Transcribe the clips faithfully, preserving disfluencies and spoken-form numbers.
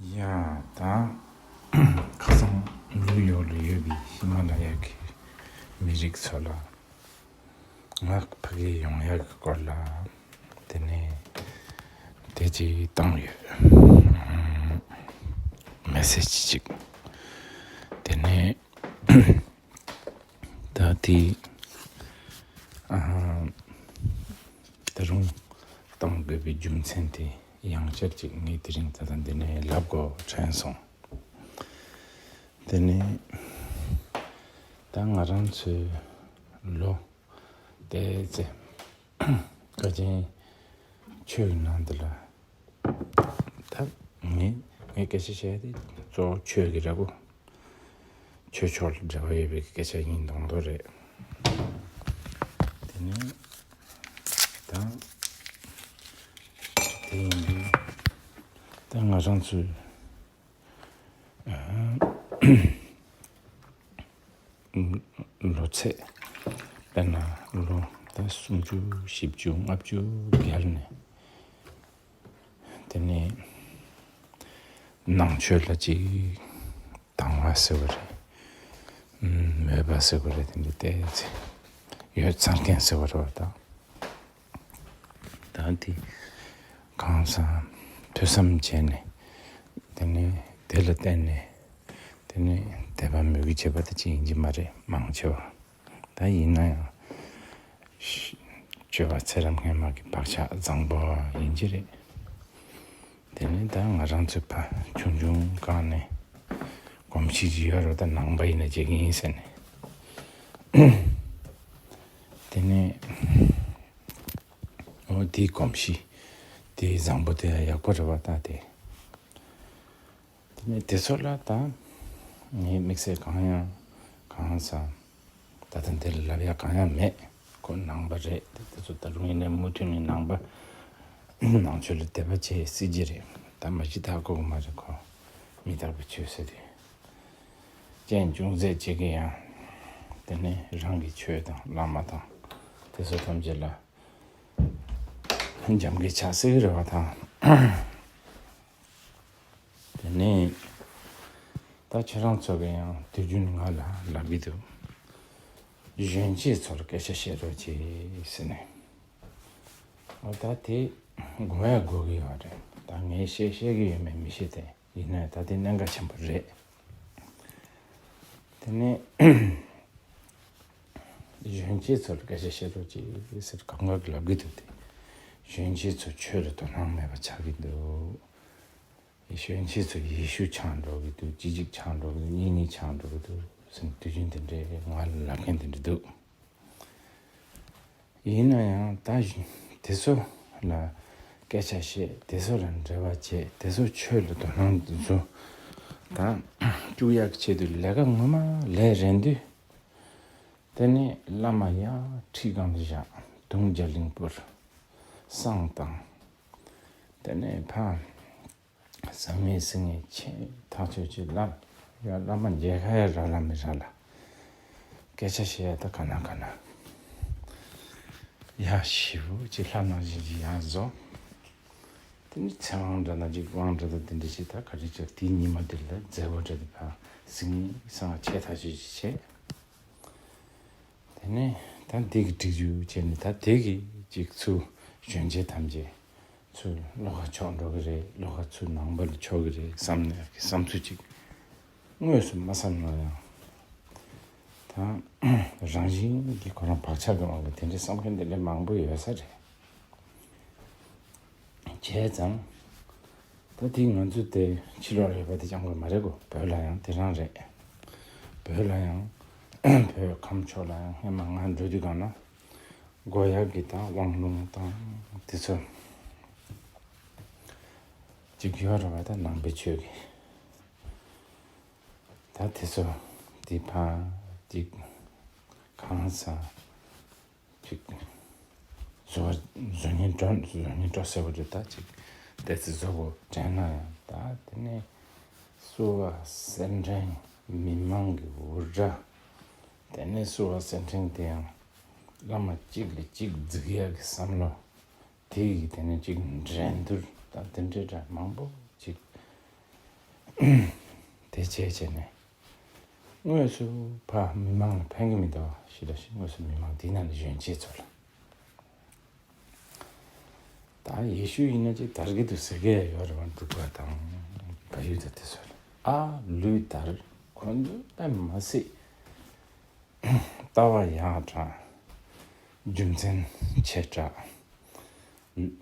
ཡ་ད་ཁ་སང་ནིའུ་ཡོག་ལ་ཡོད་པའི་ཧི་མ་ལ་ཡ་གི་མི་རིགས་ཚོ་ལ་ང་ཕ་གི་ཡོང་ཡག་གི་སྐོར་ལ་དེ་ནས་དེ་ཅིག་བཏང་ཡོད། མེ་སེ་ཇི་ཅིག་དེ་ནས་ད་དེ་ཨ་ད་རུང་བཏང་དགོས་པའི་རྒྱུ་མཚན་དེ་ཡང་བསྐྱར་ཅིག་ངས་དེ་རིང་ད་ལྟ་འདི་ནས་ལབ་དགོས་དྲན་སོང་། དེ་ནས་ད་ང་རང་ཚོའི་ལོ་དེ་ཚེ་བཀའ་ཆེན་ཆོས་ཀྱི་ནང་འདི་ལ་ད་ངས་ངས་སྐད་ཆ་བཤད་དེ་གཙོ་བོ་ཆོས་ཀྱི་རེད་གོ། ཆོས་ཕྱོགས་ལ་འབྲེལ་བ་ཡོད་པའི་སྐད་ཆ་ཡིན་མདོག་མདོག་རེད། དེ་ནས་ད་དེ་ཡིན་དུས་ད་ང་རང་ཚོའི་ཨ་ལོ་ཚད་དཔེར་ན་ལོ་ད་སུམ་ཅུ་བཞི་བཅུ་ལྔ་བཅུ་བརྒལ་ནས། དེ་ནས་ནང་ཆོས་ལ་ཅིག་དང་བ་ཟེར་བ་རེད། མོས་པ་ཟེར་བ་རེད། དེ་འདྲ་བལྟས་ཚེ་ཡོད་ཚར་མཁན་ཟེར་བ་རེད་བ་ད། ད་དེ་གང་ཟག་ཐོས་བསམ་བྱས་ནས་དེ་ནས་དེ་ལ་བརྟེན་ནས་དེ་ནས་དད་པ་མོས་གུས་བྱེད་པ་དེ་ཅིག་ཡིན་གྱི་མ་རེད། མང་ཆེ་བ། ད་ཡིན་ན་ཡང་། སྤྱོད་པ་ཚེ་རབས་སྔོན་མ་གི་བག་ཆགས་བཟང་པོ་ཡིན་གྱི་རེད། དེ་ནས་ད་ང་རང་ཚོའི་ཕ་ཆུང་ཆུང་སྒང་ནས་གོམས་གཤིས་ཅིག་ཡོད་རེད། ད་ནང་པ་ཡིན་ན་བྱེད་ཀྱི་ཡིན་ཟེར་ནས། དེ་ནས་འོ་དེའི་གོམས་གཤིས་དེ་བཟང་པོ་དེ་ཡག་པོ་རེད་བ། ད་དེ། དེ་ནས་དེ་ཚོ་ལ་ད་ངས་དམིགས་བསལ་གང་ཡང་གང་ཟག་ད་ལྟ་འདི་ལ་ལབ་ཡ་གང་ཡང་མེད། ཁོ་ནང་པ་རེད། དེ་དེ་ཚོ་ད་རུང་ཡིན་ནའི་མུ་མཐུད་ནས་ནང་པ་ནང་ཆོས་ལ་དད་པ་བྱེད་སྲིད་ཀྱི་རེད། ད་མ་གཞི་ད་གོ་གི་མ་རེད། ཁོ་མི་རྟག་པའི་ཆོས་ཟེར་དུས་རྐྱེན་ཅུང་ཟད་བྱེད་ཀྱི་ཡང་དེ་ནས་རང་གི་ཆོས་དང་བླ་མ་དང་དེ་ཚོ་ཐམས་ཅད་ལ་འཇམ་གྱི་ཆགས་སྲིད་ཀྱི་རེད་བ་དང་། དེ་ནས་ད་ཁྱེད་རང་ཚོ་གི་ཡང་དུས་རྒྱུན་ང་ལ་ལབ་ཀྱི་འདུག་གཞོན་སྐྱེས་ཚོར་སྐད་ཆ་བཤད་རོགས་གྱིས་ཟེར་ནས། འོ་ད་དེ་དགོས་ཡ་དགོས་ཀྱི་ཡོད་རེད། ད་ངས་བཤད་བཤད་ཀྱི་ཡོད་མེད་མི་ཤེས་ཏེ། ཡིན་ནའི་ད་དེ་གནད་འགག་ཆེན་པོ་རེད། དེ་ནས་གཞོན་སྐྱེས་ཚོར་སྐད་ཆ་བཤད་རོགས་གྱིས་ཟེར་གང་ག་གི་ལབ་ཀྱི་འདུག་སྟེ། གཞོན་སྐྱེས་ཚོ་ཆོས་ལ་དོ་སྣང་མེད་པ་ཆགས་ཀྱི་འདུག་གཞོན་སྐྱེས་ཚོ་ཡེ་ཤུ་ཆགས་འགྲོ་གི་འདུག་གཅིག་གཅིག་ཆགས་འགྲོ་གི་འདུག་གཉིས་གཉིས་ཆགས་འགྲོ་གི་འདུག་ཟེར་དུས་རྒྱུན་དེ་འདྲའི་ང་ལ་ལབ་མཁན་དེ་འདྲ་འདུག་ཡིན་ན་ཡང་ད་དེ་ཚོ་ལ་སྐད་ཆ་བཤད། དེ་ཚོ་ལ་འབྲེལ་བ་བྱེད། དེ་ཚོ་ཆོས་ལ་དོ་སྣང་དེ་ཚོ་ད་བཅུག་ཡག་ཆེད་དུ་ལས་ཀ་ངོ་མ་ལས་རན་དུས། དེ་ནས་བླ་མ་ཡར་ཁྲི་སྒང་དུ་བཞག་དུང་རྒྱ་གླིང་པུར་བསང་བཏང་། དེ་ནས་ཕ་བཟང་ངན་སྲིད་ངན་ཆེ་ཐག་ཆོད་ཅིག་ལབ། ཡ་བླ་མ་མཇལ་ཁ་ཡ་རག་ལ་མི་རག་ལ། སྐད་ཆ་བཤད་ཡ་ད་ག་ན་ག་ན། ཡ་ཞེ་པོ་ཅིག་ལྷ་ནང་བཞིན་ཅིག་ཡར་བཟོ། དེ་ནས་ཚེ་དབང་འདྲ་ན་ཅིག་དབང་འདྲ་ད་དེ་འདྲ་ཞིག་ད་ག་རེ་ཅིག་དེའི་ཉི་མ་དེ་ལ་མཛད་སྒོ་འདྲ་དེ་ཕ་སྲིད་ངན་སྲིད་ངན་ཆེ་ཐག་ཆོད་ཅིག་བྱས། དེ་ནས་ད་འདི་གི་སྒྲིག་རྒྱུ་བྱས་ནས་ད་དེ་གི་ཅིག་ཚུར་གཞོན་སྐྱེས་ཐམས་ཅད་ཚུར་བློ་ཁ་ཕྱོགས་འགྲོ་གི་རེད། བློ་ཁ་ཚུར་ནང་པ་ལ་ཕྱོགས་ཀྱི་རེད་བསམ་ནས་ཀྱི་བསམ་ཚུལ་ཅིག་དངོས་སུ་མ་བསམ་ན་ཡང་ད་རང་བཞིན་གྱི་ཁོ་རང་བག་ཆགས་ཀྱི་དབང་གིས་དེ་འདྲའི་བསམ་མཁན་དེ་འདྲ་མང་པོ་ཡོད་ས་རེད། བྱས་ཙང་། ད་དེ་ང་ཚོ་དེ་ཕྱི་ལོགས་ལ་ཡོད་པ་དེ་རྐྱང་པ་མ་རེད་གོ། བོད་ལ་ཡང་དེ་རང་རེད། བོད་ལ་ཡང་བོད་ཁམས་ཕྱོགས་ལ་ཡང་སྔན་མ་ང་འགྲོ་དུས་སྒང་ན་སྒོ་ཡག་གི་དང་དབང་ལུང་དང་དེ་ཚོ་ཅིག་ཡོད་རེད་བ། ད་ནང་པའི་ཆོས་ཀྱི་ད་དེ་ཚོ་དེ་ཕ་ཅིག་གང་ཟག་ཅིག་བཟོ་བ་བཟོ་སྙིང་བྲོ། བཟོ་སྙིང་བྲོ་ཟེར་བ་རེད། ད་ཅིག་བལྟས་ཚེ་བཟོ་དགོས་དྲན་ན་ཡང་ད་དེ་ནས་བསུ་བ་སེར་ཕྲེང་མི་མང་གི་འུར་སྒྲ། དེ་ནས་བསུ་བ་སེར་ཕྲེང་དེ་ཡང་བླ་མ་གཅིག་ལས་གཅིག་རྫིག་ཡག་གི་བསམ་བློ་དེ་ཡིས་དེ་ནས་ཅིག་འགྲན་བསྡུར་དང་དེ་འདྲའི་སྒྲ་མང་པོ་ཅིག་དེ་བྱས་བྱས་ནས་དངོས་སུ་ཕ་མི་མང་ལ་ཕན་གྱི་མི་འདུག་ཞེས་དྲིས་ཤིང་། དངོས་སུ་མི་མང་དེའི་ནང་ནས་གཞོན་སྐྱེས་ཚོ་ལ། ད་ཡེ་ཤུ་ཡིན་ན་ཅིག་དར་གྱི་འདུག་ཟེར་གྱི་ཡོད་རེད་བ། འབྲུག་པ་དང་བལ་ཡུལ་དང་དེ་ཚོ་ལ། ཨ་ལུས་དར། ཁོ་ཚོ་དཔེ་མ་སྲིད་ལྟ་བ་ཡག་དྲགས། རྒྱུ་མཚན་ཆེ་དྲགས།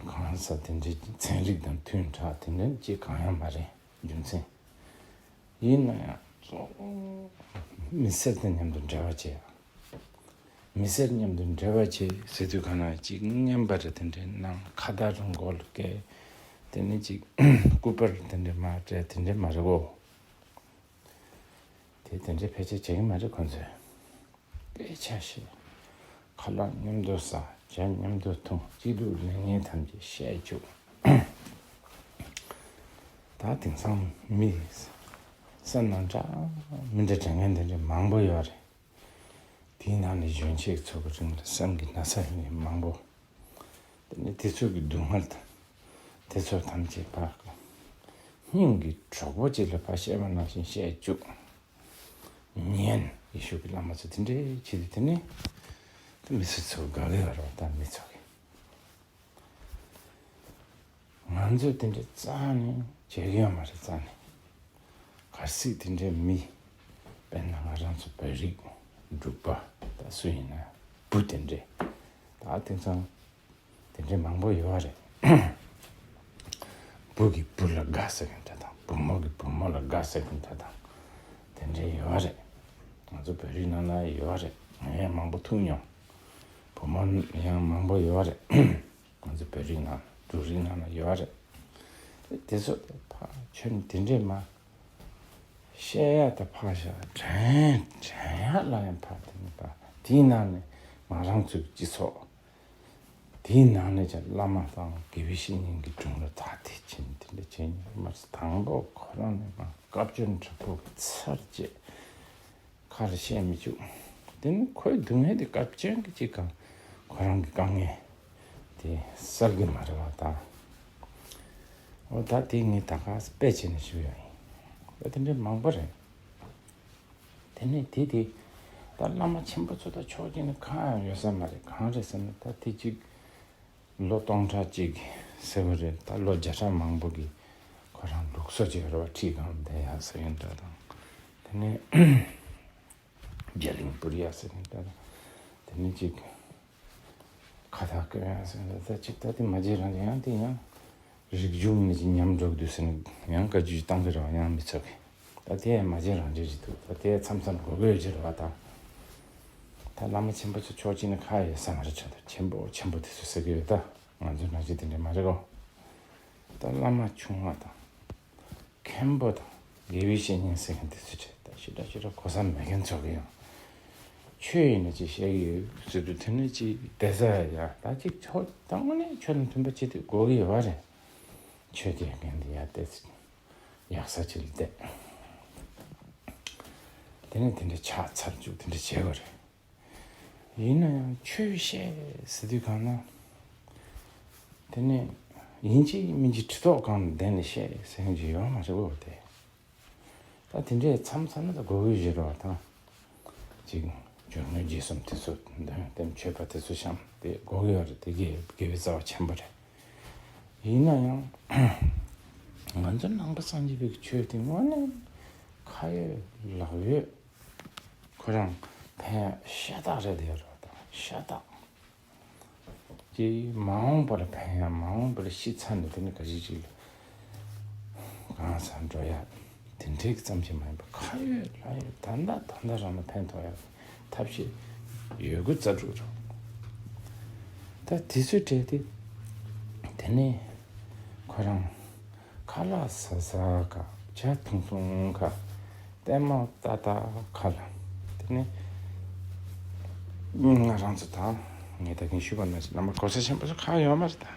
གང་ཟག་དེ་འདྲའི་ཚན་རིག་དང་མཐུན་དྲགས། དེ་འདྲ་ཅིག་གང་ཡང་མ་རེད། རྒྱུ་མཚན། ཡིན་ན་ཡང་གཙོ་བོ་མི་སེར་དང་མཉམ་དུ་འབྲེལ་བ་བྱེད་ཡ། མི་སེར་མཉམ་དུ་འབྲེལ་བ་བྱེད་ཟེར་དུས་གང་ན་ཅིག་རྔན་པ་རེ་དེ་འདྲའི་གནང་། ཁ་བརྡ་རུ་མགོ་ལ་བཀལ། དེ་ནས་ཅིག་སྐུ་པར་དེ་འདྲའི་མར་སྤྲད། དེ་འདྲའི་མ་རེད་གོ། དེ་དེ་འདྲའི་ཕལ་ཆེར་བྱེད་ཀྱི་མ་རེད་ཁོ་ཚོས། དཔེ་ཆ་བཞག་ཁ་ལག་མཉམ་དུ་ཟ། ཇ་མཉམ་དུ་འཐུང་། སྐྱིད་སྡུག་ལས་ངན་ཐམས་ཅད་བཤད་བཅུག་ད་དེང་སང་མི་སེམས་ནང་འདྲ་མི་འདྲ་དྲན་མཁན་དེ་འདྲ་མང་པོ་ཡོད་རེད། དེའི་ནང་ནས་གཞོན་སྐྱེས་ཚོ་གི་རིང་ལ་སེམས་ཀྱི་ན་ཚ་ཡོད་མཁན་མང་པོ། དེ་ནས་དེ་ཚོ་གི་སྡུག་བསྔལ་དང་། དེ་ཚོ་ཐམས་ཅད་ཕར་སྙིང་གི་གྲོགས་པོ་གཅིག་ལ་ཕར་བཤད་པ་ནང་བཞིན་བཤད་བཅུག་ཉན། ཡེ་ཤུ་གི་བླ་མ་ཚོ་དེ་འདྲའི་བྱེད་དུས། དེ་ནས་དེ་མི་སེར་ཚོ་དགའ་གི་ཡོད་རེད་བ། ད་མི་ཚོ་གི། ང་ཚོས་དེ་འདྲ་རྩ་ནས་བྱེད་ཀྱི་ཡོད་མ་རེད། རྩ་ནས། གལ་སྲིད་དེ་འདྲའི་མི། དཔེར་ན་ང་རང་ཚོ་བོད་རིགས་འབྲུག་པ་དང་སུ་ཡིན་ན་བུ་དེ་འདྲའི། ད་དེང་སང་དེ་འདྲའི་མང་པོ་ཡོད་རེད། བུ་གིས་བུ་ལ་དགའ་ཟེར་མཁན་འདྲ་དང་། བུ་མོ་གིས་བུ་མོ་ལ་དགའ་ཟེར་མཁན་འདྲ་དང་། དེ་འདྲའི་ཡོད་རེད། ང་ཚོ་བོད་རིགས་ནང་ན་ཡོད་རེད། ང་ཡང་མང་པོ་ཐུག་མྱོང་། བུ་མོ་ཡང་མང་པོ་ཡོད་རེད། ང་ཚོ་བོད་རིགས་ནང་། འབྲུག་རིགས་ནང་ན་ཡོད་རེད། དེ་ཚོ་དེ་ཕར་ཁྱོན་དེ་འདྲས་མ་བཤད་ཡ་ད་ཕར་བཞག་དྲན་དྲན་ཡ་ལ་ཡང་ཕར་དེ་ནས་ཕར། དེའི་ནང་ནས་ང་རང་ཚོའི་སྤྱི་ཚོགས། དེའི་ནང་ནས་ཀྱང་བླ་མ་དང་དགེ་བའི་བཤེས་གཉེན་གྱི་དྲུང་ལ་ད་དེ་ཕྱིན། དེ་འདྲ་བྱས་ནས་མར་དང་པོ་ཁོ་རང་ནས་མར་བཀའ་བཀྱོན་དྲག་པོ་ཚར་བཅད། ཁ་ལ་བཤད་མི་བཅུག་དེ་ནི་ཁོའི་སྡུག་བསྔལ་དེ་སྐབས་བཅོ་ལྔ་གཅིག་གམ་ཁོ་རང་གི་དཀའ་ངལ་དེ་སེལ་གི་མ་རེད་བ་ད། འོ་ད་དེ་ངས་ད་ག་དཔེ་བྱས་ནས་ཞུ་ཡ་ཡིན། ད་དེ་འདྲའི་མང་པོ་རེད། དེ་ནས་དེ་དེ་ད་བླ་མ་ཆེན་པོ་ཚོ་ད་ཕྱོགས་གཅིག་ནས་གང་ཡང་ཡོད་ས་མ་རེད། གང་རེད་ཟེར་ན་ད་དེ་གཅིག་ལོ་སྟོང་ཕྲག་གཅིག་ཟེར་བ་རེད། ད་ལོ་བརྒྱ་ཕྲག་མང་པོ་གི་ཁོ་རང་ལུགས་སྲོལ་ཅིག་ཡོད་རེད་བ། ཁྲིད་གང་བསྡད་ཡག་ཟེར་མཁན་འདྲ་དང་། དེ་ནས་རྒྱ་གླིང་སྤུར་ཡག་ཟེར་མཁན་འདྲ་དང་། དེ་ནས་ཅིག་ཁ་བཏགས་བཀོད་ཡག་ཟེར་མཁན་འདྲ། ད་ཅིག་ད་དེ་མ་བརྗེད་རང་ཡང་དེ་ཡང་རིག་གཞུང་ནས་ཅིག་ཉམས་འགྲོ་གི་འདུག་ཟེར་ནས་ཡང་བཀའ་བརྒྱུད་བཏང་གི་རེད་བ། ཡང་མི་ཚོགས་ཀྱི། ད་དེ་མ་བརྗེད་རང་བརྗེད་ཅིག་འདུག་ད་དེ་མཚམས་མཚམས་གོ་གི་ཡོད་ཀྱི་རེད་བ་ད། ད་བླ་མ་ཆེན་པོ་ཚོ་ཕྱོགས་གཅིག་ནས་ཁ་ཡོད་ས་མ་རེད། ཆ་ད་ཆེན་པོ་ཆེན་པོ་དེ་ཚོ་ཟེར་གི་ཡོད་ད། ང་ཚོ་ནང་བཞིན་དེ་འདྲ་མ་རེད་གོ། ད་བླ་མ་ཆུང་བ་དང་། མཁན་པོ་དང་། དགེ་བའི་བཤེས་གཉེན་ཟེར་མཁན་དེ་ཚོ་བྱས། ད་ཞེ་དྲག་ཞེ་དྲག་གོ་ས་མེད་མཁན་ཚོ་གི་ཡང་། ཆོས་ཡིན་ན་ཅིག་བཤད་གི་ཡོད་ཟེར་དུས། དེ་ནས་ཅིག་བསྡད་ས་ཡ། ད་ཅིག་ཆོས་ད་དངོས་གནས་ཆོས་དང་མཐུན་པ་བྱེད་དུས་དགོས་ཀྱི་ཡོད་རེད། ཆོས་དེ་མཁན་དེ་ཡར་བལྟས་ཡག་ས་ཅིག་ལ་བསྡད། དེ་ནས་དེ་འདྲ་ཆགས་ཚར་བཅུག་དེ་འདྲ་བྱས་པ་རེད། ཡིན་ན་ཡང་ཆོས་བཤད་ཟེར་དུས་གང་ན། དེ་ནས་ཡིན་གཅིག་མིན་གཅིག་གྲི་ཐོག་སྒང་ལ་བསྡད་ནས་བཤད་ཟེར་མཁན་ཅིག་ཡོད་མ་རེད་འོ་དེ། ད་དེ་འདྲས་མཚམས་མཚམས་ན་ད་དགོས་ཀྱི་ཡོད་རེད་བ་ད། ཅིག་སྦྱོར་དངོས་རྗེས་གསུམ་དེ་ཚོ་འདོན། དེ་མཆོད་པ་དེ་ཚོ་བཤམས་དེ་དགོས་ཀྱི་ཡོད་རེད། དེ་དགེ་དགེ་བའི་རྩ་བ་ཆེན་པོ་རེད། ཡིན་ན་ཡང་ང་ཚོ་ནང་པ་སངས་རྒྱས་པའི་ཆོས་དེ་དངོས་གནས་ཁ་ཡོད་ལག་ཡོད། ཁོ་རང་ཕན་ཡག་ཤ་སྟག་རེད་དེ་ཡོད་རེད་བ་ད། ཤ་སྟག་ཅིག་མ་འོངས་པར་ཕན་ཡག་མ་འོངས་པར་ཤི་ཚར་ནས་དེ་ནས་ག་ཞིག་ཅིག་ལ་གང་སར་འགྲོ་ཡག་དེ་འདྲའི་ཙམ་ཞིག་མ་ཡིན་པར་ཁ་ཡོད་ལག་ཡོད་ད་ལྟ་ད་ལྟ་རང་ལ་ཕན་ཐོགས་ཡག་ཐབས་ཤེས་ཡོད་དགུ་རྩ་དྲུག་རེད། ད་དེ་ཚོའི་གྲས་དེ་དེ་ནས་ཁོ་རང་ཁ་ལག་ཟ་ཟ་ག་ཇ་འཐུང་འཐུང་ག་ལྟད་མོ་ལྟ་ལྟ་ག་ལ། དེ་ནས་ང་རང་ཚོ་དང་ངས་ད་གིན་ཞུས་པ་ནང་བཞིན་རྣམ་པ་གོ་ས་ཆེན་པོ་ཚོ་གང་ཡོད་མ་རེད། ད་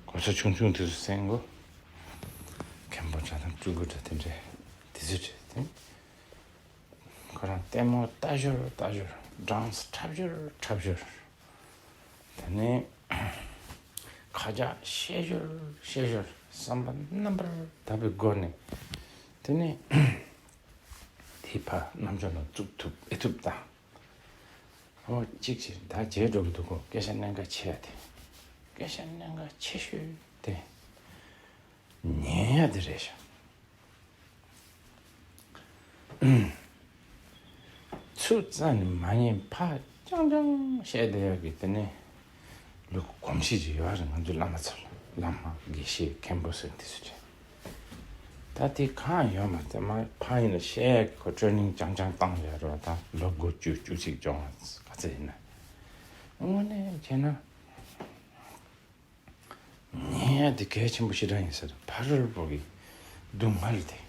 གོ་ས་ཆུང་ཆུང་དེ་ཚོ་སེང་གོ། མཁན་པོ་འདྲ་དང་སྤྲུལ་སྐུ་འདྲ་དེ་འདྲས་དེ་ཚོ་བྱས་ཏེ། ཁོ་རང་ལྟད་མོ་ལྟ་ཞོར་ལྟ་ཞོར། སྦྲང་རྩི་འཁྲབ་ཞོར་འཁྲབ་ཞོར། དེ་ནས་ཁ་ལྕག་བཤད་ཞོར་བཤད་ཞོར། བསམ་པ་རྣམ་པར་དག་པའི་སྒོ་ནས་ དེ་ནས་དེ་ཕར་རྣམ་འབྱོར་ལ་བཙུགས་ཐུབ་ཨེ་ཐུབ་དང་། ཨོ་གཅིག་བྱས་ད་བརྗེད་འགྲོ་གི་འདུག་གོ། སྐད་ཆ་གནད་འགག་ཆེ་ཡ་དེ། སྐད་ཆ་གནད་འགག་ཆེ་ཤོས་དེ་ཉན་ཡ་དེ་རེད་ཤག་ཚུར་རྩ་ནས་མ་ཉན་ཕར་རྐྱང་རྐྱང་བཤད་བསྡད་ཡག་གི་དེ་ནས་ལུགས་གོམས་གཤིས་ཅིག་ཡོད་རེད། ང་ཚོའི་བླ་མ་ཚོ་ལ། བླ་མ་དགེ་བཤེས་མཁན་པོ་ཟེར་དེ་ཚོ་རེད། ད་དེ་གང་ཡོད་མ་རེད། མ་ཕར་ཡིན་ན་བཤད་ཡག་གི་ཁོ་ཊེ་རེ་ནིང་རྐྱང་རྐྱང་བཏང་བཞག་རེད་བ། ད་ལོ་དགུ་བཅུ་བཅུ་གཅིག་སྦྱོང་བ་ག་ཚོད་ཡིན་ན། དངོས་གནས་བྱས་ན། ཉན་ཡ་དེ་གལ་ཆེན་པོ་ཞེ་དྲག་ཡིན་ཟེར། ཕ་རོལ་པོ་གི་སྡུག་བསྔལ་དེ།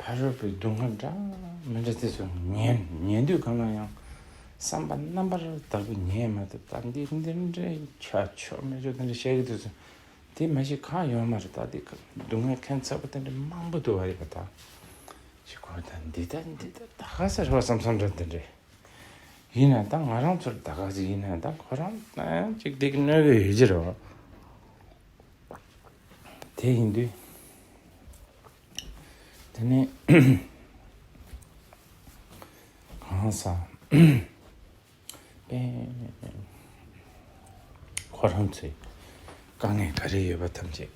ཕ་རོལ་པོའི་སྡུག་བསྔལ་འདྲ་མི་འདྲ་དེ་ཚོ་ཉན། ཉན་དུས་གང་ལ་ཡང་བསམ་པ་རྣམ་པར་དག་པོ་ཉན་མ་ཐུབ། ད་འདི་འདི་འདྲའི་ཆ་ཆོག་མི་ཆོག་དེ་འདྲ་བཤད་ཀྱི་དུས་སུ་དེ་མ་གཞི་གང་ཡོད་མ་རེད། ད་དེ་སྡུག་བསྔལ་ཁྱད་མཚར་པོ་དེ་འདྲ་མང་པོ་འདུག་བ་རེད་པ། ད་ཅི་གོ། ད་འདི་ད་འདི་ད་ད་ག་ཟེར་བ་བསམ་བསམ་འདྲ་དེ་འདྲ། ཡིན་ན་ད་ང་རང་ཚོར་ད་ག་ཟིག་ཡིན་ན་ད་ཁོ་རང་ཨ་ཅིག་འདི་གི་གནོད་གི་ཡོད་ཀྱི་རེད་བ། དེ་ཡིན་དུས་དེ་ནས་གང་ཟག་པས་ཁོ་རང་ཚོའི་དཀའ་ངལ་ག་རེ་ཡོད་པ་ཐམས་ཅད་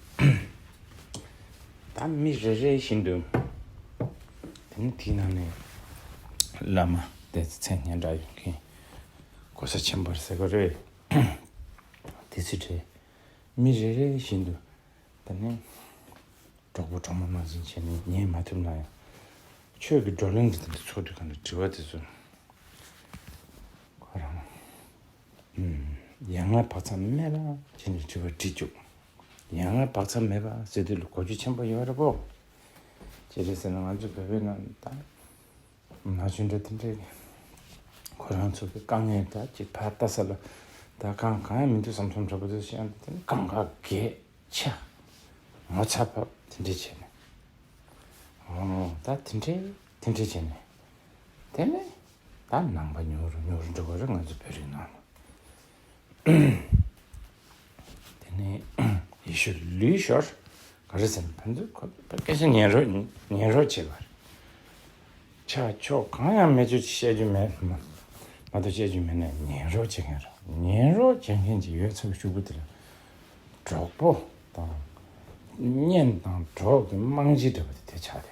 ད་མི་རེ་རེ་བཞིན་དུ། དེ་ནི་དེའི་ནང་ནས་བླ་མ་དེ་ཚོ་མཚན་སྙན་གྲགས་ཡོད་མཁན་གོ་ས་ཆེན་པོ་རེད་ཟེར་གི་རེད། དེ་ཚོའི་གྲས་མི་རེ་རེ་བཞིན་དུ་དེ་ནི་གྲོགས་པོ་གྲོགས་མོ་ནང་བཞིན་བྱས་ནས་ཉན་མ་ཐུབ་ན་ཡང་། ཆོས་ཀྱི་བགྲོ་གླེང་གི་དེ་འདྲ་ཚོགས་དུས་གང་ལ་དྲི་བ་དེ་ཚོ་ཁོ་རང་ཡ་ང་བག་ཚ་མེད་པ་བྱས་ནས་དྲི་བ་དྲིས་བཅུག་ཡ་ང་བག་ཚ་མེད་པ་ཟེར་དུས་ལ་གོ་རྒྱུ་ཆེན་པོ་ཡོད་རེད་པོ། ཅི་རེད་ཟེར་ན་ང་ཚོ་བོད་པའི་ནང་ད་ན་གཞོན་འདྲ་དེ་འདྲས་ཁོ་རང་ཚོ་གི་དཀའ་ངལ་ད་ཅིག་ཕར་ལྟ་ས་ལ་ད་གང་གང་ཡང་མི་འདུག་བསམ་བསམ་འདྲ་པོ་དེ་བཤད་ཡང་དེ་ནི་གང་ག་གས་ཆ་ངོ་ཚ་བབ་དེ་འདྲས་བྱས་ནས། ཨོ་ད་དེ་འདྲས་དེ་འདྲས་བྱས་ནས། དེ་ནས་ད་ནང་པ་ཉུང་རུ་ཉུང་རུ་འགྲོ་གི་རེད་ང་ཚོ་བོད་རིགས་ནང་ལ། དེ་ནས་ཡེ་ཤུ་ལུས་ཤོར་ག་རེ་ཟེར་ན་ཕན་ཚུན་ཁོ་སྐད་ཆ་ཉན་རོགས་ཉན་རོགས་བྱེད་པ་རེད། ཆ་ཕྱོགས་གང་ཡང་མེད་ཚུལ་བཤད་རྒྱུ་མེད། མ་མ་གཏོགས་བཤད་རྒྱུ་མེད་ན་ཉན་རོགས་བྱེད་མཁན་རེད། ཉན་རོགས་བྱེད་མཁན་གྱི་ཡོད་ཚད་ཤུགས་པོ་དེ་ལ་གྲོགས་པོ་དང་གཉེན་དང་གྲོགས་ཀྱི་རྨང་གཞི་འདྲ་པོ་དེ་དེ་ཆགས་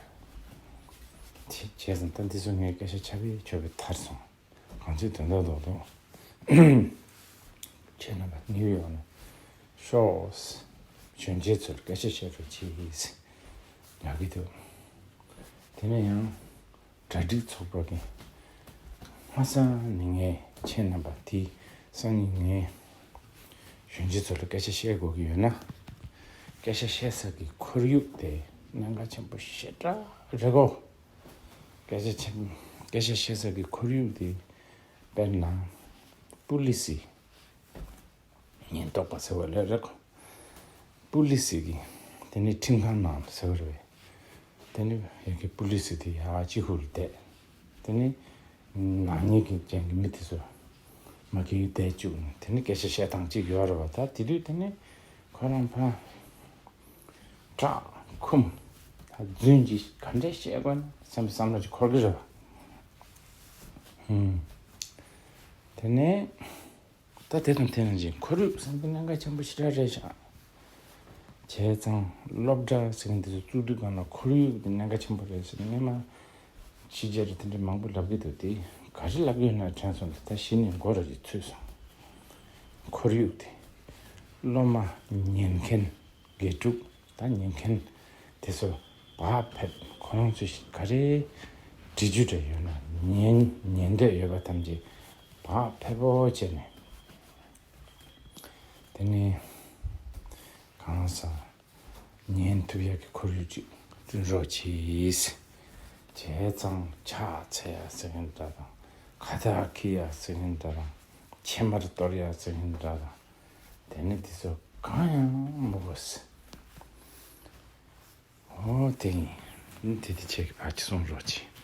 བསྡད། དེ་བྱས་ཙང་ད་འདི་ཚོ་ངའི་སྐད་ཆ་ཆ་བེད་ཆོ་བེད་ཐར་སོང་། གང་ཅི་དོན་དག་རྡོག་རྡོག་ཁྱེད་རྣམ་པ་ནིའུ་ཡོག་ནས་ཤོག་གཞོན་སྐྱེས་ཚོར་སྐད་ཆ་བཤད་རོགས་གྱིས་ཡག་གི་འདུག་དེ་ནས་ཡང་གྲ་སྒྲིག་ཚོགས་པ་གི་སྔ་ས་ནས་ངས་ཁྱེད་རྣམ་པ་དེ་སང་ཉིན་ངས་གཞོན་སྐྱེས་ཚོ་ལ་སྐད་ཆ་བཤད་དགོས་ཀྱི་ཡོད་ན། སྐད་ཆ་བཤད་ས་གི་ཁོར་ཡུག་དེ་གནད་འགག་ཆེན་པོ་ཞེ་དྲག་རེད་གོ། སྐད་ཆ་ཆེན། སྐད་ཆ་བཤད་ས་གི་ཁོར་ཡུག་དེ་དཔེར་ན་པུ་ལི་སི་ཉེན་རྟོག་པ་ཟེར་བ་ལས་རེད་གོ། པུ་ལི་སི་གི་དེ་ནི་ཁྲིམས་ཁང་ནང་ཟེར་བ་རེད། དེ་ནི་ཡ་གི་པུ་ལི་སི་དེ་ཡ་གཅིག་ཧུར་བསྡད། དེ་ནི་ནག་ཉེས་ཀྱི་ཅན་གྱི་མི་དེ་ཚོ་མ་གི་བསྡད་བཅུག་ནས་དེ་ནི་སྐད་ཆ་བཤད་སྟངས་གཅིག་ཡོད་རེད་བ། ད་དེ་དུས་དེ་ནི་ཁོ་རང་ཕ་སྐྲག་ཁུམ་ད་རྫུན་གྱི་ག་འདྲས་བཤད་དགོས་ན་བསམ་པའི་བསམ་བློ་ཅིག་འཁོར་གི་རེད་བ། ཧུམ། དེ་ནས་ད་དེ་དང་དེ་ནང་བཞིན་ཁོར་ཡུག་བསམ་གྱི་གནད་འགག་ཆེན་པོ་ཞེ་དྲག་རེད་ཤག་བྱས་ཙང་སློབ་གྲྭ་ཟེར་མཁན་དེ་ཚོ་བཙུགས་དུས་སྒང་ལ་ཁོར་ཡུག་དེ་གནད་འགག་ཆེན་པོ་རེད་ཟེར་ནས་སྔོན་མ་ཕྱི་རྒྱལ་རེད་དེ་འདྲ་མང་པོ་ལབ་ཀྱི་འདུག་དེ་ག་རེ་ལབ་ཀྱི་ཡོད་ན་དྲན་སོང་། དེ་ད་གཞི་ནས་མགོ་ར་ཅིག་ཚོས་སོང་། ཁོར་ཡུག་དེ་སློབ་མ་ཉན་མཁན་དགེ་ཕྲུག་ད་ཉན་མཁན་དེ་ཚོ་བག་ཕེབས། ཁོ་རང་ཚོས་ག་རེ་འབྲི་རྒྱུ་འདྲ་ཡོད་ན་ཉན་ཉན་འདོད་ཡོད་པ་ཐམས་ཅད་བག་ཕེབས་པོ་བྱས་ནས། དེ་ནས་གང་ཟག་ཉན་ཐུབ་ཡག་གི་ཁོར་ཡུག་ཅིག་བསྐྲུན་རོགས་གྱིས། བྱས་ཙང་ཕྱག་འཚལ་ཡག་ཟེར་མཁན་འདྲ་དང་། ཁ་བཏགས་འཁྱེར་ཡག་ཟེར་མཁན་འདྲ་དང་། ཕྱེ་མར་གཏོར་ཡག་ཟེར་མཁན་འདྲ་དང་། དེ་ནི་དེ་ཚོ་གང་ཡང་མི་དགོས། ཨོ་དེ་ཡིན། དེ་དེ་ཁྱེད་ཀྱི་ཕར་ཅིག་གསུང་རོགས་གྱིས།